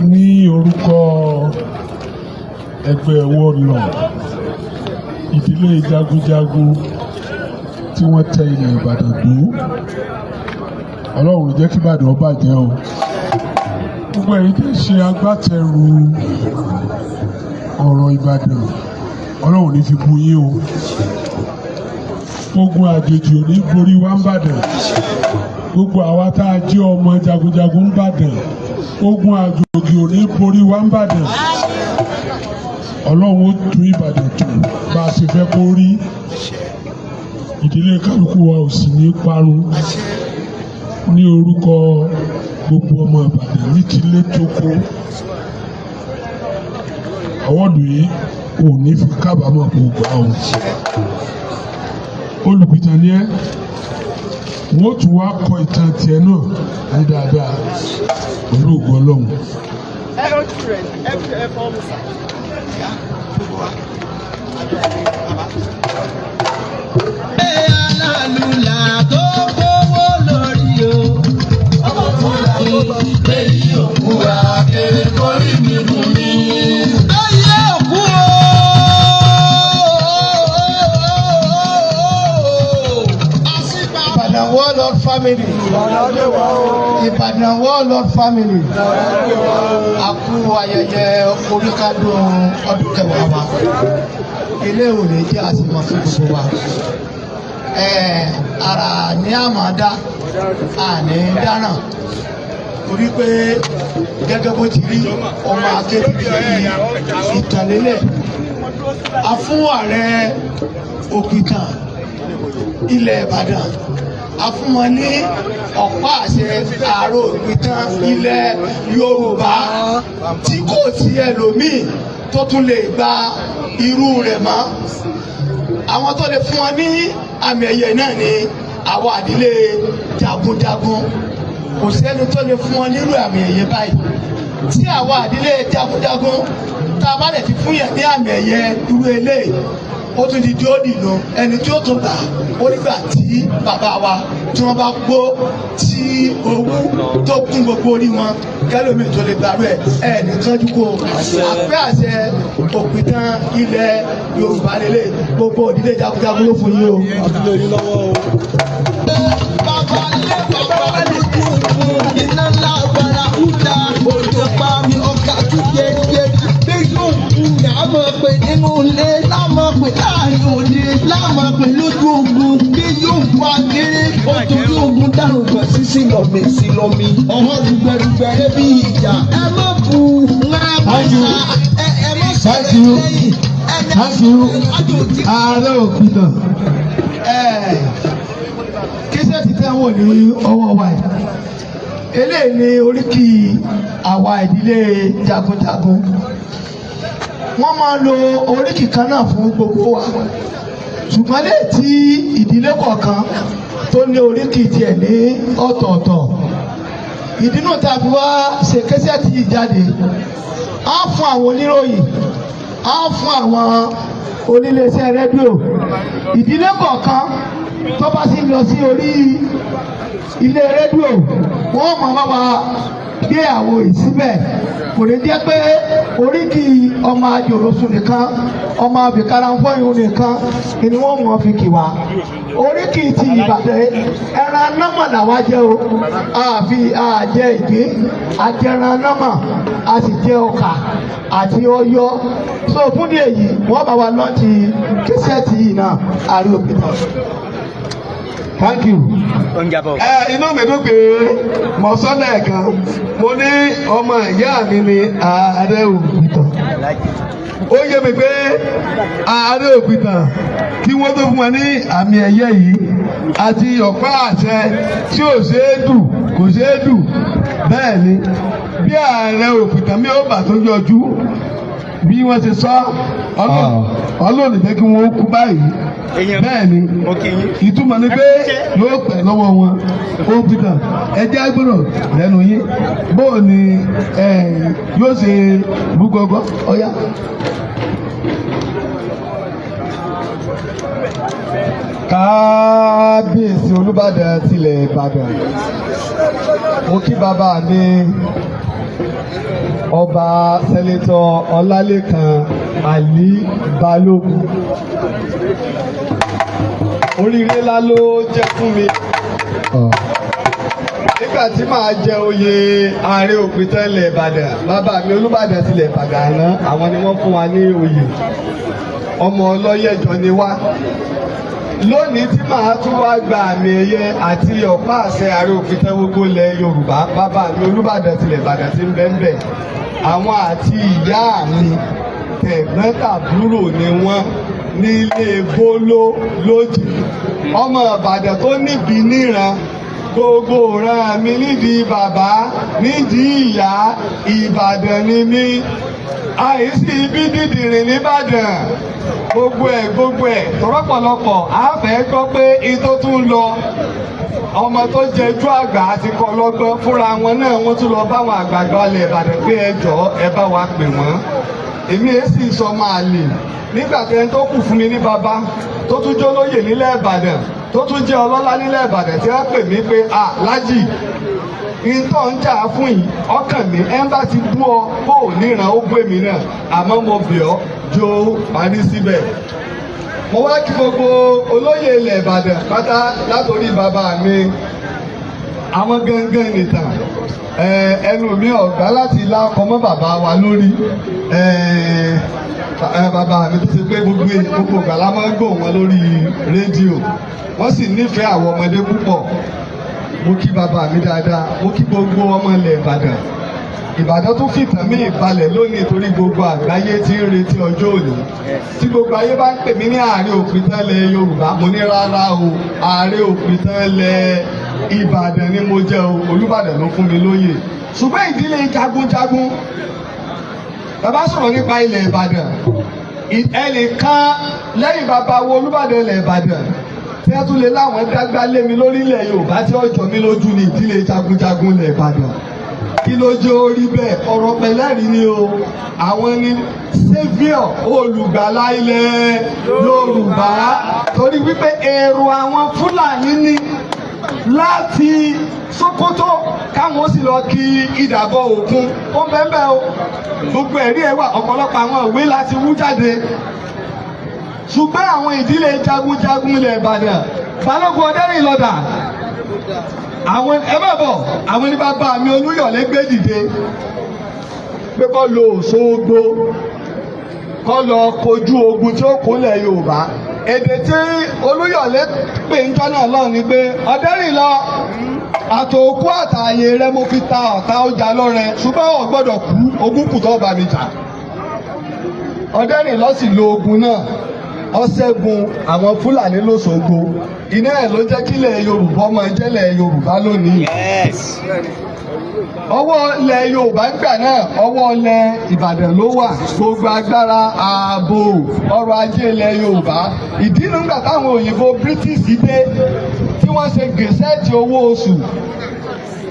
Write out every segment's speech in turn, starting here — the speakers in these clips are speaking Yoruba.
Ní orúkọ ẹgbẹ́ Warlord, ìdílé jagunjagun tí wọ́n tẹ ilẹ̀ Ìbàdàn dó, Ọlọ́run jẹ́ kí Ìbàdàn ó bàjẹ́ o. Gbogbo ẹ̀yin tẹ́ ṣe agbátẹrù ọ̀rọ̀ Ìbàdàn, Ọlọ́run ní fi bu yín o. Ogun àjèjì ò ní borí wa n'Ìbàdàn. Gbogbo àwa tá a jẹ́ ọmọ jagunjagun n'Ìbàdàn, ogun àjòjì ò ní borí wa n'Ìbàdàn. Ọlọ́run ó tún Ìbàdàn tò bá a ṣe fẹ́ kó rí. Ìdílé kálukú wa ò sì ní parun. Ní orúkọ gbogbo ọmọ Ìbàdàn ní tilé tókó, award yìí kò ní fi kábàámọ̀ kó gbà o. Olùpìtàn ni ẹ́, wọ́n tún wá kọ ìtàn tiẹ̀ náà ní dáadáa pẹ̀lú ògo Ọlọ́run. Ẹ ojú rẹ ẹ ẹ fọ́ mi sà. Alálùlà tó gbówó lórí o. Èyí òkú àkèrè kórì mi dùn mí. Èyí òkú o. Ìbàdàn Warlord family. Ìbàdàn Warlord family. A kú ayẹyẹ oríkádùn ọdún 10 wa. Ilé òní jẹ́ àsìmọ̀ fún gbogbo wa. Ara ní àmàdá, àní dáràn. Torí pé gẹ́gẹ́ bó ti rí, ọmọ akéde fi ìtàn lélẹ̀. A fún ààrẹ òpìtàn ilẹ̀ Ìbàdàn, a fún wọn ní ọ̀pá àṣẹ ààrẹ òpìtàn ilẹ̀ Yorùbá tí kò sí ẹlòmíì tó tún lè gba irú rẹ̀ mọ́. Àwọn tó lè fún wọn ní àmì ẹ̀yẹ náà ni àwọn àdílé jagunjagun. Kò sẹ́ni tó lè fún wọn nírú àmì ẹ̀yẹ báyìí. Tí àwọn àdílé jagunjagun tá a bá lè ti fún yẹn ní àmì ẹ̀yẹ irú eléyìí, ó tún di díòdì nù. Ẹni tí ó tún gbà ó nígbà tí bàbá wa tí wọ́n bá gbó tí owó tó kún gbogbo orí wọn, kẹlòmíì tó lè gbàrú ẹ. Ẹ ní kánjú kó àpẹ àṣẹ òpìtàn ilẹ̀ Yorùbá lélẹ̀. Gbogbo òdílé jagunjagun ló fún yín o. Bàbá lé bàbá lójú ogun, iná ńlá agbára húdà, òjò pa mi ọkà tún yẹ́rìyẹ́rì. Bí yóò kú là máa pè nínú ilé, là máa pè láàrin òde, là máa pè lójú ogun. Bí yóò kú akéré, ó torí ogun dárò kan sí sílọ̀mì sílọ̀mì. Ọ̀họ́ dùgbẹ̀dùgbẹ̀ rẹ bí ìjà. Ẹ má bu Thank you. ẹ ẹ má Thank you. lẹ́yìn. Thank you. Ààrẹ òpìtàn. Cassette tẹ́ ń wò ní ọwọ́ wa yìí, eléyìí ni oríkì àwa ìdílé jagunjagun. Wọ́n máa ń lo oríkì kan náà fún gbogbo wa, ṣùgbọ́n lè tí ìdílé kọ̀ọ̀kan tó ní oríkì tiẹ̀ ní ọ̀tọ̀ọ̀tọ̀. Ìdínú tá a fi wá ṣe cassette yìí jáde, á fún àwọn oníròyìn, á fún àwọn oníléeṣẹ́ rédíò. Ìdílé kọ̀ọ̀kan tó bá sì lọ sí orí ilé rédíò, wọ́n mọ̀ bá wa gbé àwo yìí síbẹ̀. Kò ní jẹ́ pé oríkì ọmọ àjòròsùn nìkan, ọmọ àbíkára-fọ́yún nìkan ni wọ́n mọ̀ fi kì wá. Oríkì ti Ìbàdàn, ẹran nọ́mọ̀ làwa jẹ́ o. Àfi àjẹ ìgbín, àjẹran nọ́mọ̀, a sì jẹ ọkà àti ọyọ. So fún ní èyí, wọ́n bá wa launch cassette yìí náà, àrí òpìtàn. Thank you. Ẹ inú mi dùn pé mo sọ lẹ́ẹ̀kan, mo ní ọmọ ìyá mi ni ààrẹ òpìtàn. Ó yé mi pé ààrẹ òpìtàn kí wọ́n tó fún wọn ní àmì ẹ̀yẹ yìí àti ọ̀pá àṣẹ tí ò ṣeé dù, kò ṣeé dù. Bẹ́ẹ̀ ni bí ààrẹ òpìtàn mi ò bá tó yọjú bí wọ́n ṣe sọ, Ọlọ́run jẹ́ kí wọ́n kú báyìí. Bẹ́ẹ̀ ni, ìtumọ̀ ni pé yóò pẹ́ lọ́wọ́ wọn. Òpìtàn, ẹjẹ́ agbọ́dọ̀ lẹ́nu yín, bóò ni yóò ṣe bú gọ́gọ́ ọ̀yá. Kábíyèsí Olúbàdàn tilẹ̀ Ìbàdàn. Mo kí bàbá mi, Ọba Senator Ọlálékan Ali Balógun. Oríire ńlá ló jẹ́ fún mi nígbà tí màá jẹ oyè Ààrẹ Òpìtàn ilẹ̀ Ìbàdàn. Bàbá mi, Olúbàdàn tilẹ̀ Ìbàdàn àná, àwọn ni wọ́n fún wa ní oyè. Ọmọ ọlọ́yẹ̀jọ ni wá. Lónìí tí màá tún wá gba àmì ẹ̀yẹ àti ọ̀pá àṣẹ Ààrẹ Òpìtàn gbogbo ilẹ̀ Yorùbá, bàbá mi, Olúbàdàn tilẹ̀ Ìbàdàn, ti ń bẹ́ ń bẹ̀. Àwọn àti ìyá mi, tẹ̀gbọ́n tàbúrò ni wọ́n nílé Bóló lójì. Ọmọ Ìbàdàn tó níbi níran, gbogbo ìran mi, nídìí bàbá, nídìí ìyá, Ìbàdàn ni mí. Àìsí ibi dídìrín nìbàdàn. Gbogbo ẹ̀ gbogbo ẹ̀ tọ́rọ̀pọ̀lọpọ̀ á fẹ́ gbọ́ pé itó tún lọ, ọmọ tó jẹjú àgbà àti kọ́ lọ́gbọ́n fúnra wọn náà, wọ́n tún lọ báwọn àgbààgbà ilẹ̀ Ìbàdàn pé ẹ jọ̀ọ́, ẹ bá wa pè wọ́n. Èmi èé sì sọ máa lè nígbà tí ẹni tó kù fún mi ní bàbá, tó tún jólóyè nílẹ̀ Ìbàdàn, tó tún jẹ́ ọlọ́lá nílẹ̀ Ìbàdàn, tí wọ́n pè mí pé à lájì ìtọ́ ń jà fún yìí, ọkàn mi ẹ̀ ń bá ti bú ọ bó ò níran, ó bú èmi náà, àmọ́ mo bì ọ́ jó parí síbẹ̀. Mo wá kí gbogbo olóyè ilẹ̀ Ìbàdàn pátá, látòrí bàbá mi, àwọn gangan nìtàn. Ẹnu mi ọ̀gbá láti lákọ mọ́ bàbá wa lórí. Bàbá mi tó ṣe pé gbogbo gbogbo ìgbà la máa ń gbọ́ wọn lórí rédíò, wọ́n sì nífẹ̀ẹ́ àwọn ọmọdé púpọ̀. Mo kí bàbá mi dáadáa. Mo kí gbogbo ọmọ ilẹ̀ Ìbàdàn. Ìbàdàn tún fìtàn mí ìbalẹ̀ lónìí, torí gbogbo àgbáyé tí ń retí ọjọ́ òní. Tí gbogbo ayé bá ń pè mí ní Ààrẹ Òpìtàn ilẹ̀ Yorùbá, mo ní rárá o, Ààrẹ Òpìtàn ilẹ̀ Ìbàdàn ni mo jẹ́ o. Olúbàdàn ló fún mi lóyè. Ṣùgbọ́n ìdílé jagunjagun, bàbá sọ̀rọ̀ nípa ilẹ̀ Ìbàdàn, ẹnìkan lẹ́yìn bàbá wo Olúbàdàn ilẹ̀ Ìbàdàn tí wọ́n tún lè láwọn dágbá lé mi lórílẹ̀ Yorùbá tí ó jọ mí lójú ní ìdílé jagunjagun ilẹ̀ Ìbàdàn. Kí ló jẹ́ orí bẹ́ẹ̀? Ọ̀rọ̀ pẹ̀lẹ́rìí ni o. Àwọn ni saviour, olùgbàlà ilẹ̀ Yorùbá, torí wípé èrò àwọn Fúlàní ní láti Sókótó káwọn ó sì lọ kí ìdàbọ̀ òkun. Ó ń bẹ́ẹ̀ bẹ́ẹ̀ o. Gbogbo ẹ̀rí ẹ̀ wà, ọ̀pọ̀lọpọ̀ àwọn ìwé láti wú jáde. Ṣùgbọ́n àwọn ìdílé jagunjagun ilẹ̀ Ìbàdàn, Balógun Ọdẹ́rìnlọ́dà, àwọn ẹ má bọ̀, àwọn ní bàbá mi Olúyọ̀lé gbé dìde pé kó lọ Òṣogbo, kó lọ kojú ogun tí ó kólẹ̀ Yorùbá. Èdè tí Olúyọ̀lé pè ń jọ́ náà lọ́ọ̀ ni pé, "Ọ̀dẹ́rìnlọ, àtòkú àtàyè rẹ mo fi ta ọ̀tá ọjà lọ́rẹ, ṣùgbọ́n ò gbọ́dọ̀ kú, ogun kù tó bá mi jà." Ọ̀dẹ́rìnlọ sì lo ogun náà, ó ṣẹ́gun àwọn Fúlàní lÓṣogbo. Iná ẹ̀ ló jẹ́ kílẹ̀ Yorùbá ọmọ jẹ́lẹ̀ Yorùbá lónìí. Ọwọ́ ilẹ̀ Yorùbá ń gbà náà, ọwọ́ ilẹ̀ Ìbàdàn ló wà, gbogbo agbára, ààbò, ọrọ̀ ajé ilẹ̀ Yorùbá. Ìdí nígbà táwọn òyìnbó British dé tí wọ́n ṣe gazette owó oṣù,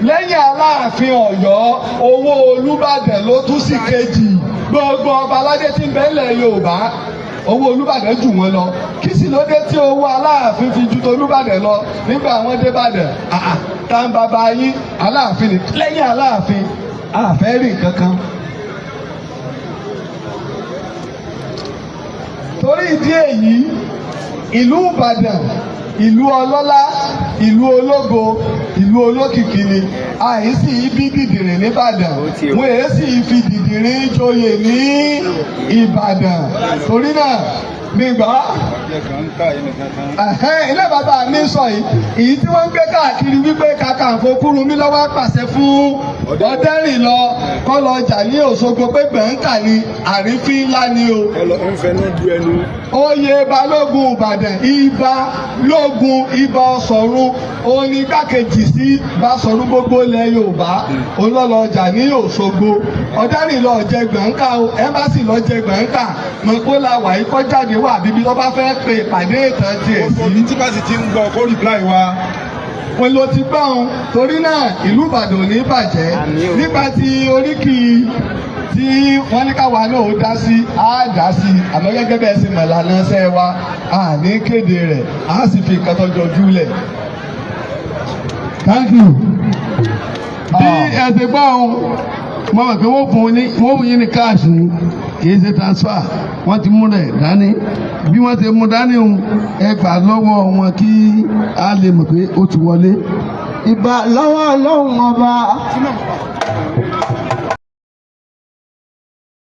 lẹ́yìn Aláàfin Ọ̀yọ́, owó Olúbàdàn ló tún sí kejì. Gbogbo ọba aládé tí ń bẹ nílẹ̀ Yorùbá, owó Olúbàdàn jù wọ́n lọ. Kí sì ló dé tí owó Aláàfin fi ju tolúbàdàn lọ? Nígbà wọn dé Bàdàn, àà tá ń bàbá yín Aláàfin ni, lẹ́yìn Aláàfin àfẹ́ rí nǹkan kan. Torí ìdí èyí, ìlú Ìbàdàn, ìlú ọlọ́lá, ìlú ológo, ìlú olókìkí ni. Àìsí ibi dìdìrín nìbàdàn, wọn èé sì fi dìdìrín joyè ní Ìbàdàn. Torí náà nígbà ilé bàbá mi sọ yìí, èyí tí wọ́n ń gbé káàkiri wípé Kàkànfò Kúrúnmí lọ́wọ́ pàṣẹ fún Ọ̀dẹ́rìnlọ kó lọ jà ní Òṣogbo, pé gbẹ̀ǹkà ni, àrífín ńlá ni o. Oyè Balógun Ìbàdàn, Ibà lógun, Ibà Ọ̀ṣọ̀run, òun ni igbákejì sí Basọ̀run gbogbo ilẹ̀ Yorùbá, olólọ́jà ní Òṣogbo. Ọ̀dẹ́rìnlọ jẹ gbẹ̀ǹkà o. Ẹ́mbásì lọ jẹ gbẹ̀ǹkà mọ̀kólà wàyí kọjáde wà bíbí tó bá fẹ́ pe ìpàdé ìtàn tiẹ̀ sí. Tí bá sì ti ń gbọ́, kó reply wa. Wọn ló ti gbọ́ òun. Torí náà, ìlú Ìbàdàn ò ní bàjẹ́. Nípa ti oríkì tí wọ́n ní káwa náà ó dá sí, á dá sí, àmọ́ gẹ́gẹ́ bẹ́ẹ̀ sì mọ̀ lànà ṣẹ́ wa, a ní kéde rẹ̀, á sì fi nǹkan tó jọjú lẹ̀. Thank you. Bí ẹ ti gbọ́ ohun, mo mọ̀ pé wọ́n fún yín ní cash ni, kì í ṣe transfer. Wọ́n ti mú rẹ̀ dání. Bí wọ́n ti mú dání òun, ẹ gbà lọ́wọ́ wọn kí a lè mọ̀ pé ó ti wọlé. Ìbà lọ́wọ́ Ọlọ́run Ọba.